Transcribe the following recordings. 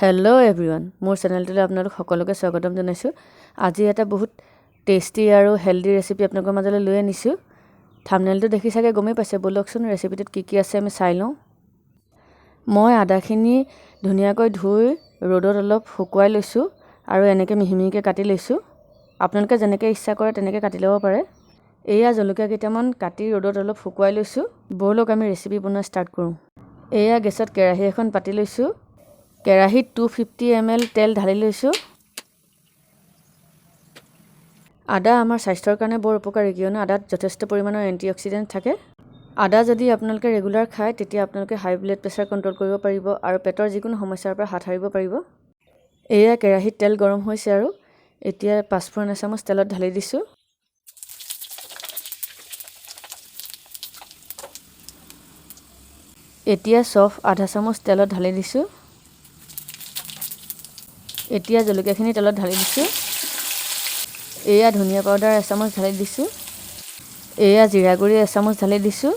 Hello' everyone, মোৰ চেনেলটোলৈ আপোনালোক সকলোকে স্বাগতম জনাইছোঁ। আজি এটা বহুত টেষ্টি আৰু হেল্ডি ৰেচিপি আপোনালোকৰ মাজলৈ লৈ আনিছোঁ। থাম্বনেইলটো দেখি চাগে গমেই পাইছে। ব'লকচোন, ৰেচিপিটোত কি কি আছে আমি চাই লওঁ। মই আদাখিনি ধুনীয়াকৈ ধুই ৰ'দত অলপ শুকুৱাই লৈছোঁ আৰু এনেকৈ মিহি মিহিকৈ কাটি লৈছোঁ। আপোনালোকে যেনেকৈ ইচ্ছা কৰে তেনেকৈ কাটি ল'ব পাৰে। এয়া জলকীয়া কেইটামান কাটি ৰ'দত অলপ শুকুৱাই লৈছোঁ। ব'লক, আমি ৰেচিপি বনোৱা ষ্টাৰ্ট কৰোঁ। এয়া গেছত কেৰাহী এখন পাতি লৈছোঁ। কেৰাহীত 250 ml তেল ঢালি লৈছোঁ। আদা আমাৰ স্বাস্থ্যৰ কাৰণে বৰ উপকাৰী, কিয়নো আদাত যথেষ্ট পৰিমাণৰ এণ্টি অক্সিডেণ্ট থাকে। আদা যদি আপোনালোকে ৰেগুলাৰ খায়, তেতিয়া আপোনালোকে হাই ব্লাড প্ৰেছাৰ কণ্ট্ৰল কৰিব পাৰিব আৰু পেটৰ যিকোনো সমস্যাৰ পৰা হাত সাৰিব পাৰিব। এয়া কেৰাহীত তেল গৰম হৈছে আৰু এতিয়া পাঁচফোৰণ এচামুচ তেলত ঢালি দিছোঁ। এতিয়া চফ আধা চামুচ তেলত ঢালি দিছোঁ। এতিয়া জলকীয়াখিনি তেলত ঢালি দিছোঁ। এয়া ধনিয়া পাউডাৰ এচামুচ ঢালি দিছোঁ। এয়া জিৰা গুড়ি এচামুচ ঢালি দিছোঁ।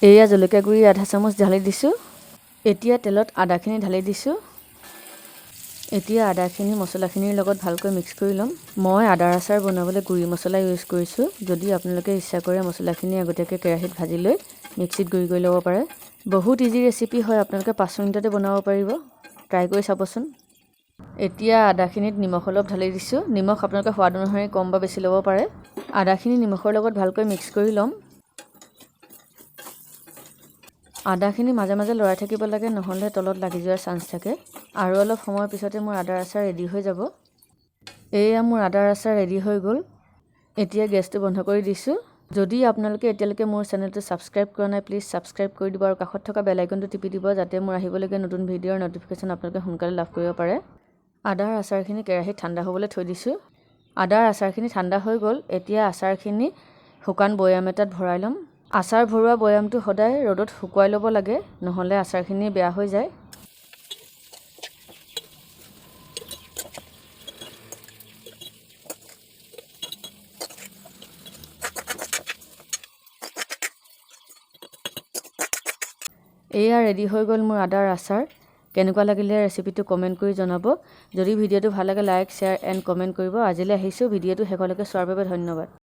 এয়া জলকীয়া গুড়ি আধা চামুচ ঢালি দিছোঁ। এতিয়া তেলত আদাখিনি ঢালি দিছোঁ। এতিয়া আদাখিনি মছলাখিনিৰ লগত ভালকৈ মিক্স কৰি ল'ম। মই আদাৰ আচাৰ বনাবলৈ গুড়ি মছলা ইউজ কৰিছোঁ। যদি আপোনালোকে ইচ্ছা কৰে, মছলাখিনি আগতীয়াকৈ কেৰাহীত ভাজি লৈ মিক্সিত গুড়ি কৰি ল'ব পাৰে। বহুত ইজি ৰেচিপি হয়, আপোনালোকে 5 মিনিটতে বনাব পাৰিব। ট্ৰাই কৰি চাবচোন। এতিয়া আদাখিনিত নিমখ অলপ ঢালি দিছোঁ। নিমখ আপোনালোকে সোৱাদ অনুসৰি কম বা বেছি ল'ব পাৰে। আদাখিনি নিমখৰ লগত ভালকৈ মিক্স কৰি ল'ম। আদাখিনি মাজে মাজে লৰাই থাকিব লাগে, নহ'লে তলত লাগি যোৱাৰ চান্স থাকে। আৰু অলপ সময়ৰ পিছতে মোৰ আদাৰ আচাৰ ৰেডি হৈ যাব। এয়া মোৰ আদাৰ আচাৰ ৰেডি হৈ গ'ল। এতিয়া গেছটো বন্ধ কৰি দিছোঁ। যদি আপোনালোকে এতিয়ালৈকে মোৰ চেনেলটো ছাবস্ক্ৰাইব কৰা নাই, প্লিজ ছাবস্ক্ৰাইব কৰি দিব আৰু কাষত থকা বেল আইকনটো টিপি দিব, যাতে মোৰ আহিবলগীয়া নতুন ভিডিঅ'ৰ ন'টিফিকেশ্যন আপোনালোকে সোনকালে লাভ কৰিব পাৰে। আদাৰ আচাৰখিনি কেৰাহীত ঠাণ্ডা হ'বলৈ থৈ দিছোঁ। আদাৰ আচাৰখিনি ঠাণ্ডা হৈ গ'ল। এতিয়া আচাৰখিনি শুকান বৈয়াম এটাত ভৰাই ল'ম। আচাৰ ভৰোৱা বৈয়ামটো সদায় ৰ'দত শুকুৱাই ল'ব লাগে, নহ'লে আচাৰখিনি বেয়া হৈ যায়। এয়া ৰেডি হৈ গ'ল মোৰ আদাৰ আচাৰ। কেনেকুৱা লাগিলে ৰেচিপিটো কমেণ্ট কৰি জনাব। যদি ভিডিঅ'টো ভাল লাগে, লাইক, শ্বেয়াৰ এণ্ড কমেণ্ট কৰিব। আজিলৈ আহিছোঁ। ভিডিঅ'টো শেষলৈকে চোৱাৰ বাবে ধন্যবাদ।